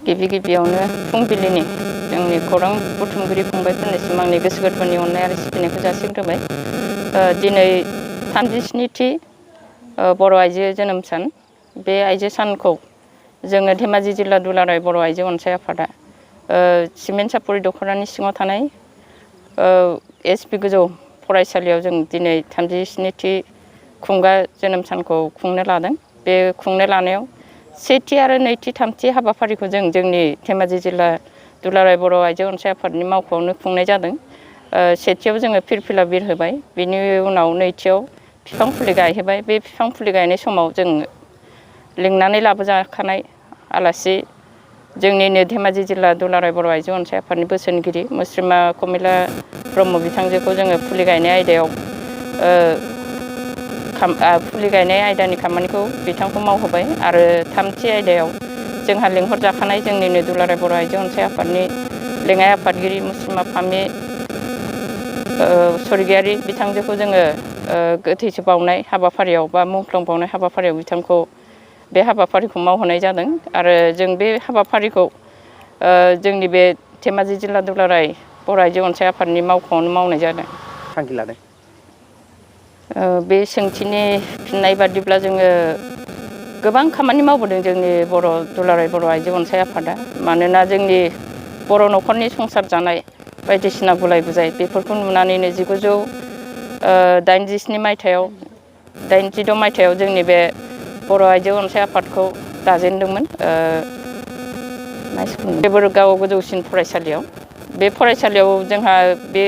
गिबियावनो फुंबिलिनि जोंनि खौरां बुथुमगिरि फंबायफोरनिसिम आंनि गोसो गोरबोनि अननाय आरो सिबिनायखौ जासिग्रोबाय। दिनै 37थि बर' आइजो जोनोम सान। बे आइजो सानखौ जोङो धेमाजि जिल्ला दुलाराय बर' आइजो अनसाय आफादा सिमेन्ट सापरि दख'रानि सिङाव थानाय एसपि गोजौ फरायसालियाव जों दिनै 37थि खुंगा जोनोम सानखौ खुंनो लादों। बे खुंनो लानायाव सेथि आरो नैथि थामथि हाबाफारिखौ जों जोंनि धेमाजि जिल्ला दुलाराय बर' आइजो अनसाय आफादनि मावख'आवनो खुंनाय जादों। सेथियाव जोङो फिरफिला बिर होबाय, बिनि उनाव नैथियाव बिफां फुलि गायहोबाय। बे बिफां फुलि गायनाय समाव जों लिंनानै लाबोजाखानाय आलासि जोंनिनो धेमाजि जिल्ला दुलाराय बर' आइजो अनसाय आफादनि बोसोनगिरि मुस्रिमा कमिला ब्रह्म बिथांजोखौ जोङो फुलि गायनाय आयदायाव फुलि गायनाय आयदानि खामानिखौ बिथांखौ मावहोबाय आरो थामथि आयदायाव जोंहा लिंहरजाखानाय जोंनिनो दुलाराय बर' आइजो अनसाय आफादनि लेङाइ आफादगिरि मुस्रिमा फामे स्वर्गीयारि बिथांजोखौ जोङो गोथैसो बावनाय हाबाफारियाव बा मुंख्लं बावनाय हाबाफारियाव बिथांखौ बे हाबाफारिखौ मावहोनाय जादों आरो जों बे हाबाफारिखौ जोंनि बे धेमाजि जिल्ला दुलाराय बर' आइजो अनसाय आफादनि मावख'आवनो मावनाय जादों। थांखि लादों। बे सोंथिनि फिननाय बादिब्ला जोङो गोबां खामानि मावबोदों जोंनि दुलाराय बर' आइजो अनसाय आफादा। मानोना जोंनि बर' न'खरनि संसार जानाय बायदिसिना गुलाय गुजाय बेफोरखौ नुनानैनो 1987 मायथाइयाव 86 मायथाइयाव जोंनि बे बर' आइजो अनसाय आफादखौ दाजेनदोंमोन। देबोरगाव गोजौसिन फरायसालियाव बे फरायसालियाव जोंहा बे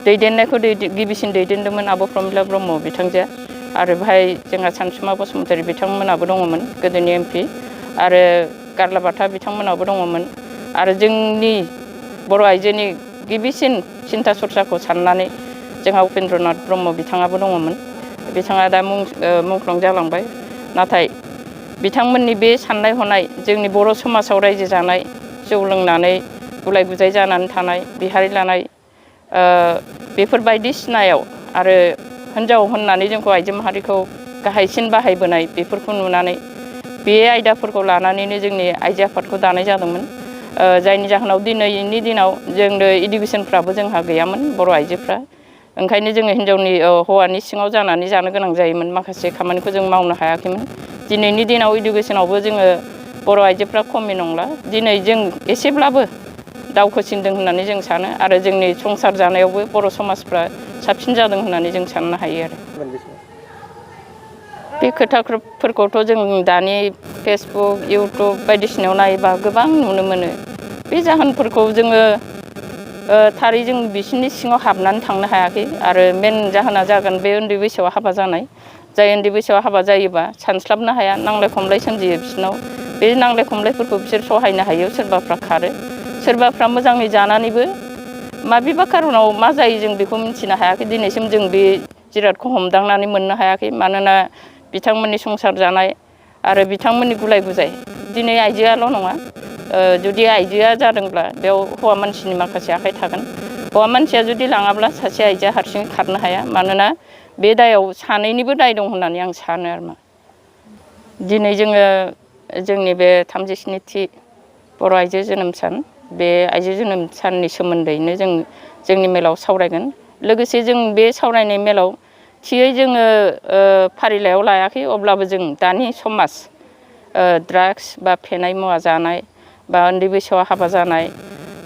दैदेननायखौ गिबिसिन दैदेनदोंमोन आब' प्रमिला ब्रह्म बिथांजोआ आरो बेहाय जोंहा सानसुमा बसुमतारी बिथांमोनाबो दङमोन, गोदोनि MP आरो गारलाबाथा बिथांमोनाबो दङमोन आरो जोंनि बर' आइजोनि गिबिसिन सिन्था सरसाखौ साननानै जोंहा उपेन्द्रनाथ ब्रह्म बिथाङाबो दङमोन। बिथाङा दा मुंख्लं जालांबाय। नाथाय बिथांमोननि बे साननाय हनाय जोंनि बर' समाजाव रायजो जानाय, जौ लोंनानै गुलाय गुजाय जानानै थानाय, बिहारि लानाय बेफोर बायदिसिनायाव आरो हिन्जाव होननानै जोंखौ आइजो माहारिखौ गाहायसिन बाहायबोनाय बेफोरखौ नुनानै बे आयदाफोरखौ लानानैनो जोंनि आइजो आफादखौ दानाय जादोंमोन। जायनि जाहोनाव दिनैनि दिनाव जोंनो इडुकेसनफ्राबो जोंहा गैयामोन बर' आइजोफ्रा। ओंखायनो जोङो हौवानि सिङाव जानानै जानो गोनां जायोमोन, माखासे खामानिखौ जों मावनो हायाखैमोन। दिनैनि दिनाव इडुकेसनावबो जोङो बर' आइजोफ्रा खमि नंला। दिनै जों एसेब्लाबो दावखोसिनदों होननानै जों सानो आरो जोंनि संसार जानायावबो बर' समाजफ्रा साबसिन जादों होननानै जों साननो हायो आरो। बे खोथाफोरखौथ' जों दानि फेसबुक, इउटुब बायदिसिनायाव नायोबा गोबां नुनो मोनो। बे जाहोनफोरखौ जोङो थारै जों बिसोरनि सिङाव हाबनानै थांनो हायाखै आरो मेन जाहोना जागोन बे उन्दै बैसोआव हाबा जानाय। जाय उन्दै बैसोआव हाबा जायोबा सानस्लाबनो हाया, नांलाय खमलाय सोमजियो बिसोरनाव। बे नांलाय खमलायफोरखौ बिसोर सहायनो हायो, सोरबाफ्रा खारो, सोरबाफ्रा मोजाङै जानानैबो माबेबा खारनाव मा जायो जों बेखौ मिथिनो हायाखै। दिनैसिम जों बे जिरादखौ हमदांनानै मोननो हायाखै। मानोना बिथांमोननि संसार जानाय आरो बिथांमोननि गुलाय गुजाय दिनै आइजोआल' नङा, जुदि आइजोआ जादोंब्ला बेयाव हौवा मानसिनि माखासे आखाइ थागोन। हौवा मानसिया जुदि लाङाब्ला सासे आइजोआ हारसिङै खारनो हाया। मानोना बे दायाव सानैनिबो दाय दं होननानै आं सानो आरो दिनै जोङो जोंनि बे 37थि बर' आइजो जोनोम सान, बे आइजो जोनोम साननि सोमोन्दैनो जों जोंनि मेलाव सावरायगोन। लोगोसे जों बे सावरायनाय मेलाव थियै जोङो फारिलाइयाव लायाखै, अब्लाबो जों दानि समाज ड्राग्स बा फेनाय मुवा जानाय बा उन्दै बैसोआव हाबा जानाय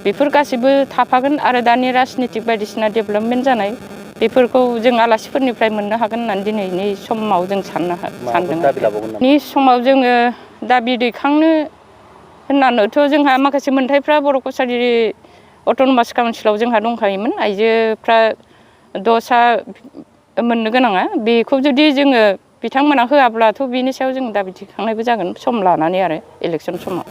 बेफोर गासैबो थाफागोन आरो दानि राजनितिक बायदिसिना डेभेलपमेन्ट जानाय बेफोरखौ जों आलासिफोरनिफ्राय मोननो हागोन होननानै दिनैनि समाव जों सानदों। नि समाव जोङो दाबि दैखांनो होननानैथ' जोंहा माखासे मोनथायफ्रा बर' कसारि अट'नमास काउन्सिलाव जोंहा दंखायोमोन। आइजोफ्रा दसा मोननो गोनाङा, बेखौ जुदि जोङो बिथांमोना होआब्लाथ' बिनि सायाव जों दाबि दैखांनायबो जागोन सम लानानै आरो इलेक्सन समाव।